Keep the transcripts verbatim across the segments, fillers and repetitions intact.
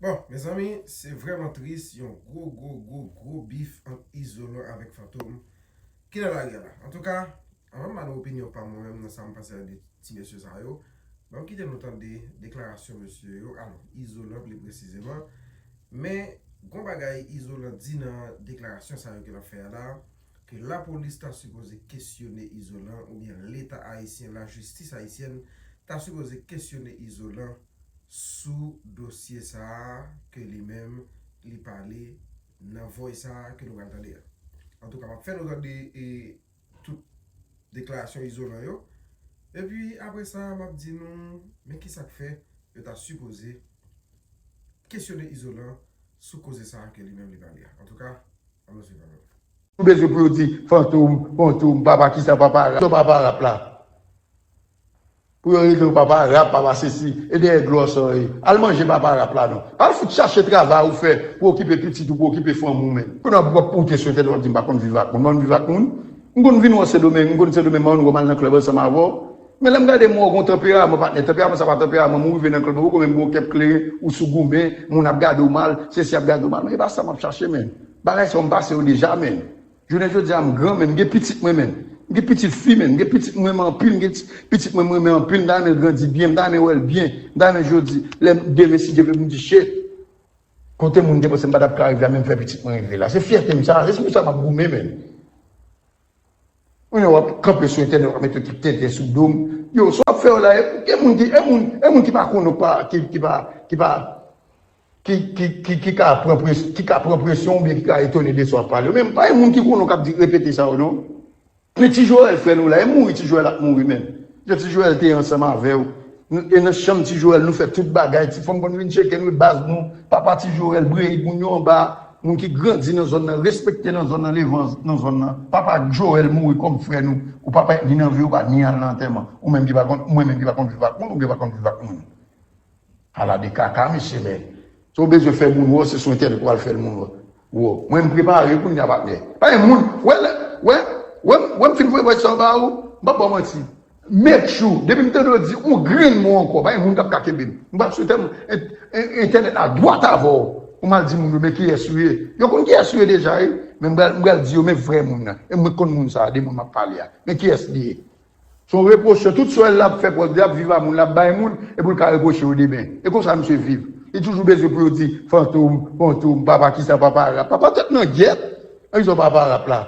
Bon, mezanmi, se vrèman tris, yon gwo, gwo, gwo, gwo bif ant Izolan avèk Fantom ki nan lari a la. Antouka, anvan m ba nou opinyon pa m mwen menm nan sa m panse de ti mesye sa yo, ban m kite nou tande deklarasyon mesye yo, alò, Izolan pli presizeman. Men, gon bagay Izolan di nan deklarasyon sa yo ke l ap fè a la, ke lapolis ta sipoze kesyone Izolan, oubyen Leta ayisyen, lajistis ayisyèn, ta sipoze kesyone Izolan sou dosye sa a ke li menm li pale nan voice sa a ke nou pral tande a. Antouka, m ap fè nou tande e, tout deklarasyon Izolan yo. Epi apre sa, m ap di nou, men kisa k fè yo ta sipoze kesyone Izolan sou koze sa a ke li menm li pale a. Antouka, ann nou swiv avè m. Ou bezwen pou yo di Fantom, Fantom, papa kisa, papa rap, papa rap la. Pou yo rele w papa rap, papa sesi, e dèyè glòs an ye. Al manje papa rap la non. Al fout chache travay ou fè pou okipe pitit ou, pou okipe fanmi w menm. Kounye a w ap moute sou entènèt w ap di m pa konn viv ak moun. M pa konn viv ak moun. M konn vin wè w Sendomeng, m konn Sendomeng, m konn al nan klèb ansanm avè w. Men lè m gade m wè w gon tanperaman, patnè, tanperaman sa pa tanperaman, m rive nan klèb, ou poko menm gon kèk kleren, ou sou goumen, moun ap gade w mal, sesi ap gade w mal. Men e pa sa m ap chache, menn. Bagay sa yo m pase yo deja, menn. Jounen jodi a, m gran, menn, m gen pitit mwen, menn. M gen pitit fi, menn. M gen pitit mwen, m renmen anpil. M gen ti- pitit mwen, m renmen anpil. M ta renmen l grandi byen. M ta renmen wè l byen. M ta renmen jodi, lè m, demen, si Dye vle, pou m di, shit, kote moun te panse m pa t ap ka rive a, men m fè pitit mwen rive la. Se fyète m sa. Se pou sa m ap goumen, menn. Ou w ap kanpe sou entènèt, w ap mete tout tenten sou do m. Yo, sa w ap fè yo la, e, e moun ki, e moun, e moun ki pa konnen w pa, ki, ki pa, ki pa, ki, ki, ki, ki ka pran pres-, ki ka pran presyon oubyen ki ka etone de sa w ap pale. Men pa gen moun ki konnen w k ap di, repete sa yo non. Men Ti Joel, frè nou la, e mouri Ti Joel ap mouri menm. Jan Ti Joel te ansanm avè w. Nou, e nan chanm Ti Joel, nou fè tout bagay. Ti fanm konn vin tcheke nou, e baz nou. Papa Ti Joel, breyid moun yo anba. Moun ki grandi nan zòn nan, respekte nan zòn nan, leve nan zòn nan. Papa Joel mouri kòm frè nou. Ou papa ni nan vi, ou pa ni al nan antèman. Ou menm ki pa konn, mwen menm ki pa konn viv ak moun, oubyen pa konn viv ak moun. Ala de kaka, mesye, men. Si w bezwen fè moun wè w, se sou entènèt w al fè l moun wè w. Mwen, m prepare kounye a, patnè. Pa gen moun, wè, lè, wè, wè, wè m fin voye voice sa ba ou, m p ap ba w manti. Make sure, depi m tande w di yon grenn mo ankò, pa gen moun k ap ka kenbe m. M p ap sou entènèt, en-, en-, entènèt la dwat avè w. Ou m al di moun yo, men kiyès ou ye. Yo konn kiyès ou ye deja, wi. Men m pral, m pral di yo, men vrè moun nan. E mwen konn moun sa a, de moun m ap pale a. Men kiyès li ye. Se yon repwosyon. Tout sa l ap fè, pou l ap viv a moun, l ap bay moun, epi l ka repwoche yo demen. E konsa misye viv. Li toujou bezwen pou yo di, fantom, fantom, papa kisa, papa rap. Papa tèt nan gyèt. An, izo papa rap la.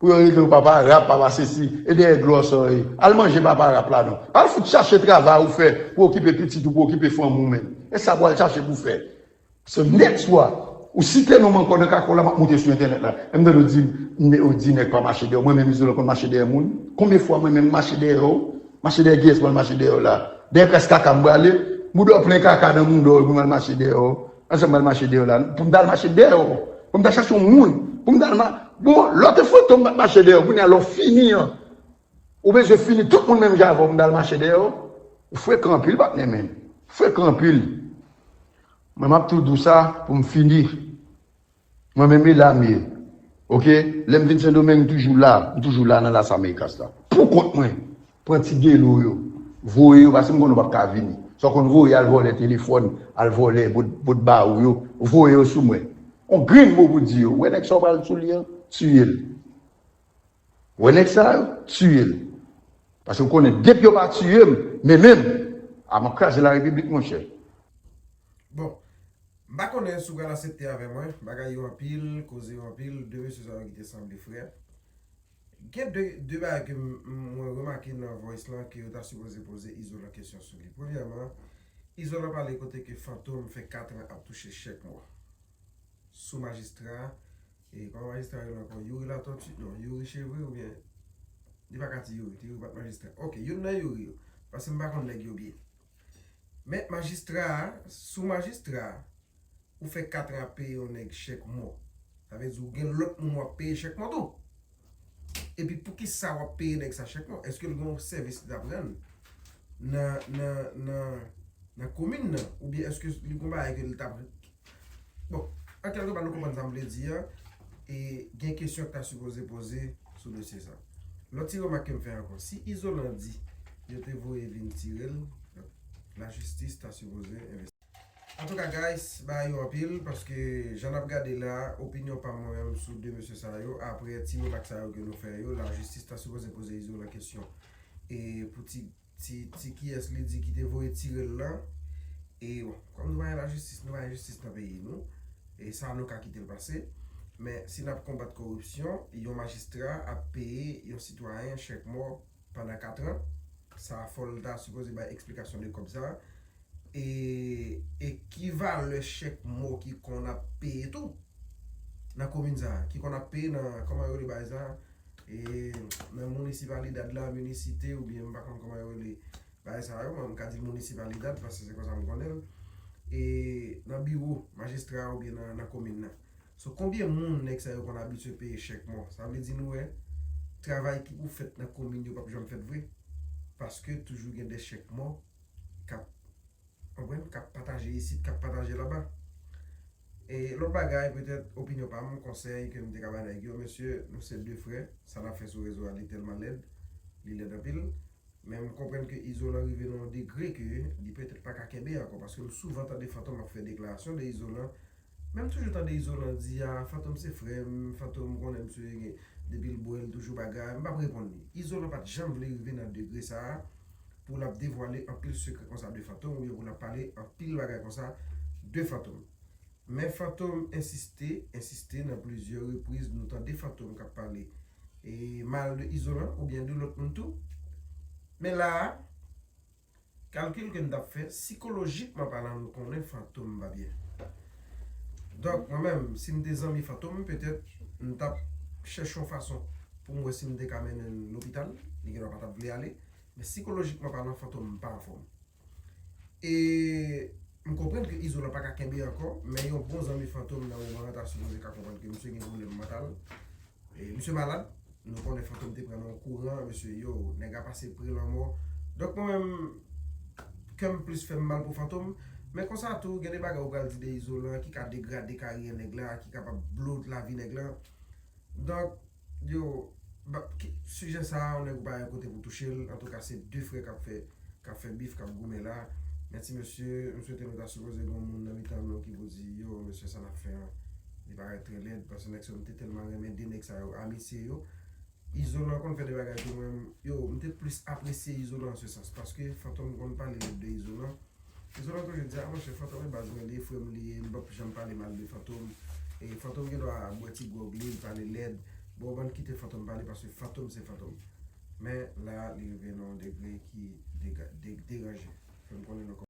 Pou yo rele w papa rap, papa sesi, e dèyè glòs an ye. Al manje papa rap la non. Al fout chache travay ou fè, pou okipe pitit ou, pou okipe fanmi w menm. E sa pou al chache pou fè. So next wa, ou site non m ankò nan kakò la, m ap moute sou entènèt la. E m tande w di, m, ou di nèg pa mache dèyè w. Mwen menm Izolan konn mache dèyè moun. Konbyen fwa mwen menm m mache dèyè w? Mache dèyè kiyès mwen al mache dèyè w la? Dèyè kras kaka m prale? Bouda w plen kaka nan mouda w epi mwen al mache dèyè w. Ansanm mwen al mache dèyè w la. Pou m ta al mache dèyè w. Pou m ta chache yon moun. Pou m ta al ma-, bon, lè w te fantom m pa t mache dèyè w. Kounye a lè w fini an. Ou bezwen fini tout moun menm jan avè w pou m ta al mache dèyè w? Ou frekan anpil, patnè, men. Frekan anpil. Mwen, m ap tou di w sa pou m fini. Mwen menm, e la m ye. Oke? Lè m vin Sendomeng, m toujou la. M toujou la nan Las Américas la. Pou kont mwen. Pran ti gelo yo. Voye yo, paske m konnen w p ap ka vini. Sa w konn voye, al vòlè telefòn, al vòlè bòt, bòt ba ou yo. Voye yo sou mwen. On grenn mo pou di yo. Wè nèg sa w pral sou li an, tiye l. Wè nèg sa yo, tiye l. Paske m konnen depi yo pa tiye m, men menm, a m ap kraze larepiblik, monchè. Bon, m pa konnen si w pral aksepte avè mwen, bagay yo anpil, koze yo anpil, de mesye sa yo ki te sanble frè. Gen de, de bagay ke m, m, mwen remake nan voice lan ke yo ta sipoze poze Izolan kesyon sou li. Premyèman, Izolan pale kote ke Fantom fè kat an ap touche chèk mò. Sou majistra, e kòman majistra yo ankò? Youri Latortue, non, Youri Chevrier oubyen, li pa ka di Youri, te Youri pa t majistra. Oke, youn nan Youri yo, paske m pa konn nèg yo byen. Men majistra a, sou majistra a, ou fè kat an ap peye yon nèg chèk mò. Sa vle di ou gen lòt moun w ap peye chèk mò tou. Epi poukisa w ap peye nèg sa chèk mò? Èske l gen yon sèvis li t ap rann nan, nan, nan, nan komin nan? Oubyen èske li gen yon bagay ke li t ap, bon, an kèlke pa nou konprann sa m vle di a, e gen kesyon k ta sipoze poze sou dosye sa. Lòt ti remak ke m fè ankò, si Izolan di yo te voye vin tire l, lajistis ta sipoze envesti. Antouka guys, bagay yo anpil, paske jan n ap gade la, opinyon pa m mwen menm sou de mesye sa yo, apre ti remak sa yo ke nou fè yo, lajistis ta sipoze poze Izolan kesyon. E pou ti, ti, ti kiyès li di ki te voye tire l lan. E bon, kòm nou pa gen lajistis, nou pa gen jistis nan peyi nou. E sa nou ka kite l pase. Men si n ap konbat koripsyon, yon majistra ap peye yon sitwayen chèk mò pandan kat an. Sa fò l ta sipoze bay eksplikasyon de kòb sa. E, e ki valè chèk mò ki konn ap peye tou nan komin sa, ki konn ap peye nan, kòman yo rele bagay sa, e, nan municipalidad la, minisite oubyen m pa konn kòman yo rele bagay sa yo, mwen m ka di l municipalidad paske se konsa m konnen l. E nan biwo majistra oubyen nan, nan komin nan. So, konbyen moun nèg sa yo konn abitye peye chèk mò? Sa vle di nou wè, travay ki pou fèt nan komin yo p ap janm fèt vre. Paske toujou gen de chèk mò k ap, konprann, k ap pataje isit, k ap pataje laba. E lòt bagay, petèt, opinyon pa m, konsèy ke m te ka ba nèg yo, mesye, nou se de frè, sa n ap fè sou rezo a, li tèlman lèd, li lèd anpil. Men m konprann ke Izolan rive nan yon degre ke li petèt pa ka kenbe ankò, paske m souvan tande Fantom ap fè deklarasyon de Izolan. Men m toujou tande Izolan di, a, Fantom se frè m, Fantom konnen misye gen, depi l bwè, l toujou bagay, m p ap reponn li. Izolan pa t janm vle rive nan degre sa a, pou l ap devwale anpil sekrè konsa de Fantom, oubyen pou l ap pale anpil bagay konsa de Fantom. Men Fantom ensiste, ensiste nan plizyè repriz, nou tande Fantom k ap pale e mal de Izolan oubyen de lòt moun tou. Men la a, kalkil ke n t ap fè, sikolojikman palan, nou konnen Fantom pa byen. Donk, mwen menm, si m te zanmi Fantom, petèt, m t ap chèche yon fason pou m wè si m te ka mennen l lopital, li gendwa pa t ap vle ale. Men sikolojikman palan, Fantom pa anfòm. E m konprann ke Izolan pa ka kenbe ankò, men yon bon zanmi Fantom nan moman an ta sipoze ka konprann ke misye gen pwoblèm mantal. E misye malad, nou konnen Fantom te pran nan yon kouran, mesye, yo, nèg la pase pre lanmò. Donk mwen menm, kè m plis fè m mal pou Fantom, men konsa tou, gen de bagay ou pral di de Izolan ki ka degrade karyè nèg la, ki kapab blow lavi nèg la. Donk, yo, ba, ki, sijè sa a, yon nèg ou pa gen kote pou touche l. Antouka, se de frè k ap fè, k ap fè bif, k ap goumen la. Men ti mesye, m swete nou ta sipoze gen yon moun nan mitan nou ki pou di, yo, mesye, sa n ap fè an, li parèt trè lèd, paske nèg sa yo, m te tèlman renmen de nèg sa yo, amitye yo. Izolan konn fè de bagay pou mwen, yo, m te plis apresye Izolan an se sans, paske Fantom konn pale lèd de Izolan. Izolan toujou di, a, monchè, Fantom e baz mwen li ye, frè m li ye, m p ap janm pale mal de Fantom. E Fantom gendwa bwè ti gwòg li, l pale lèd. Bon, bann kite Fantom pale, paske Fantom se Fantom. Men la, li rive nan yon degre ki dega-, de-, deranje. Fè m konnen nou